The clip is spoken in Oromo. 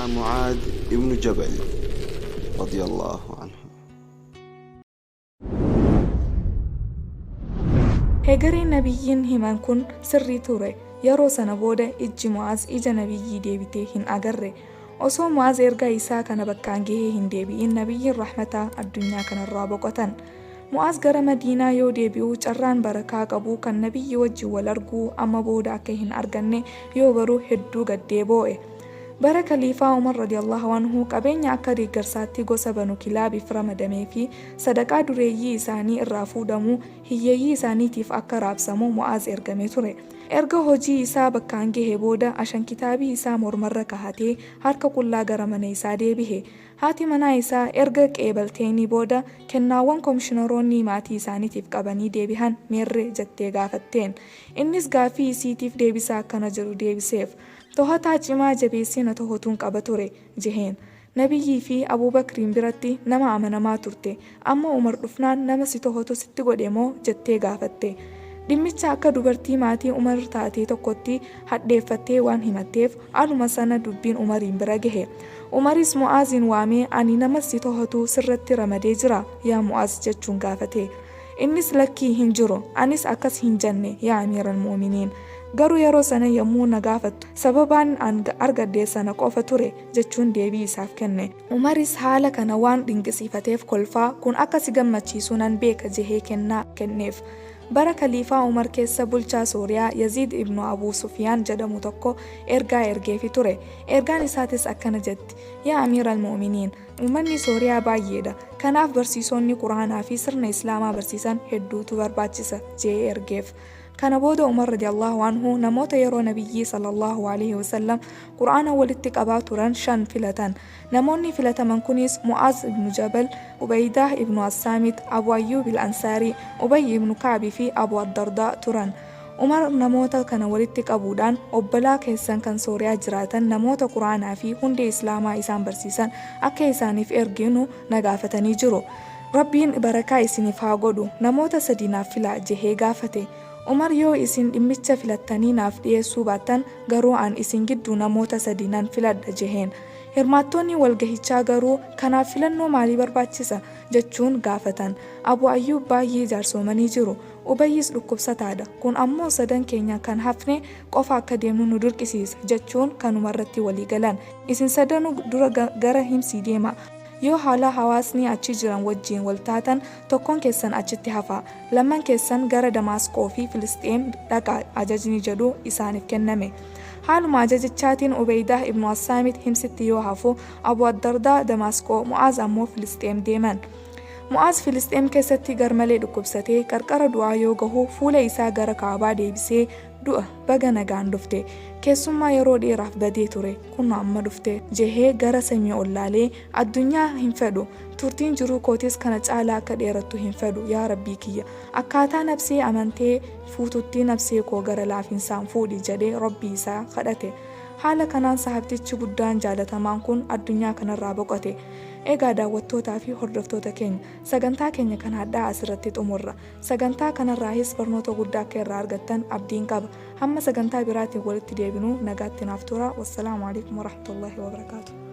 مع معاذ بن جبل رضي الله عنه. Hegereen nabiyyiin himan kun sirrii ture. Yeroo sana booda ijji Mu'aaz ija nabiyyii deebitee hin agarre. Osoo Mu'aaz ergaa isaa kana bakkaan gahee hin deebi'in nabiyyiin rahmataa addunyaa kanarraa boqotan. Mu'aaz gara Madiinaa yoo deebi'u carraan barakaa qabu kan nabiyyi wajjin wal arguu amma booda akka hin arganne yoo baru hedduu gaddee boo'e. Bara Kaliifaa Umar radiyallahu anhu qabeenya akka deeggarsaatti gosa Banu Kilaabiif ramadamee fi sadaqaa dureeyyii isaanii irraa fuudhamu hiyyeeyyii isaaniitiif akka raabsamu Mu'aaz ergamee ture. Erga hojii isaa bakkaan gahe booda ashankitaabii isaa mormarra kahatee harka qullaa gara mana isaa deebihe. Haati manaa isaa erga qeebalteenii booda kennaawwan komishinaroonni maatii isaaniitiif qabanii deebihan meerre jettee gaafatteen. Innis gaaffii isiitiif deebisaa akkana jedhu deebiseef. Tohataa cimaa jabeessee na tohatuun qaba ture jeheen. Nabiyyii fi Abuubakriin biratti nama amanamaa turte. Amma Umar dhufnaan nama si tohatu sitti godhe moo jettee gaafatte. Dhimmicha akka dubartii maatii Umar taatee tokkotti hadheeffattee waan himatteef aluma sana dubbiin Umariin bira gahe. Umaris Mu'aaziin waamee ani nama si tohatu sirratti ramadee jira yaa Mu'aaz jechuun gaafate. Innis lakkii hin jiru anis akkas hin jenne yaa amiiral mu'uminiin. Garuu yeroo sana yommuu na gaafattu sababaan an argadhe sana qofa ture jechuun deebii isaaf kenne. Umaris haala kana waan dinqisiifateef kolfaa kun akka si gammachiisu nan beeka jehee kennaa kenneef. Bara Kaliifaa Umar keessa bulchaa Sooriyaa Yaziid ibnu Abuu Sufiyaan jedhamu tokko ergaa ergeefi ture. Ergaan isaatis akkana jetti. Yaa Amiiral Mu'uminiin! Ummanni Sooriyaa baay'eedha. Kanaaf barsiisonni Qur'aanaa fi sirna Islaamaa barsiisan hedduutu barbaachisa je'ee ergeef. Kana booda Umar radiyallahu anhu namoota yeroo Nabiyyii sallallahu aleyhi wasallam Qur'aana walitti qabaa turan 5 filatan. Namoonni filataman kunis Mu'aaz ibnu Jabal, Ubaydaah ibnu As-Saamit, Abu Ayyuub Al-Ansaarii, Ubayy ibnu Ka'b fi Abu Ad-Dardaa turan. Umar namoota kana walitti qabuudhaan obbolaa keessan kan Sooriyaa jiraatan namoota Qur'aanaa fi hundee Islaamaa isaan barsiisan akka isaaniif erginu na gaafatanii jiru. Rabbiin barakaa isiniif haa godhu namoota sadi naaf filaa jehee gaafate. Umar yoo isin dhimmicha filattanii naaf dhiyeessuu baattan garuu an isin gidduu namoota sadi nan filadha jeheen. Hirmaattoonni walgahichaa garuu kanaaf filannoo maalii barbaachisa? jechuun gaafatan. Abu Ayyuub baay'ee jaarsoomanii jiru. Ubayyis dhukkubsataadha. Kun ammoo sadan keenya kan hafne qofa akka deemnu nu dirqisiisa jechuun kanumarratti walii galan. Isin sadanuu dura gara Himsii deemaa. Yoo haala hawaasni achi jiran wajjiin wal taatan tokkoon keessan achitti hafaa. Lamman keessan gara Damaasqoo fi Filisxeem dhaqaa ajajni jedhu isaaniif kenname. Haaluma ajajichaatiin Ubaydaah ibnu Assaamit Himsitti yoo hafu, Abu Addardaa Damaasqoo, Mu'aaz ammoo Filisxeem deeman. Mu'aaz Filisxeem keessatti garmalee dhukkubsatee qarqara du'aa yoo gahu fuula isaa gara Ka'abaa deebisee Du'a, baga nagaan dhufte. Keessummaa yeroo dheeraaf badee ture, kunoo amma dhufte jehee gara samii ol laalee, Addunyaa hin fedhu, turtiin jiruu kootis kana caalaa akka dheerattu hin fedhu, yaa Rabbii kiyya! Akkaataa nabsee amantee fuututti nabsee koo gara laafinsaan fuudhi jedhee Rabbii isaa kadhate. Haala kanaan sahaabtichi guddaan jaalatamaan kun addunyaa kanarraa boqote. Egaa daawwattootaa fi hordoftoota keenya, sagantaa keenya kan hadhaa asirratti xumurra. Sagantaa kanarraahis barnoota guddaa akka irraa argattan abdiin qaba. Hamma sagantaa biraatiin walitti deebinu nagaatti naaf turaa. Wassalaamu alaikum warahmatullaahi wabarakaatuh.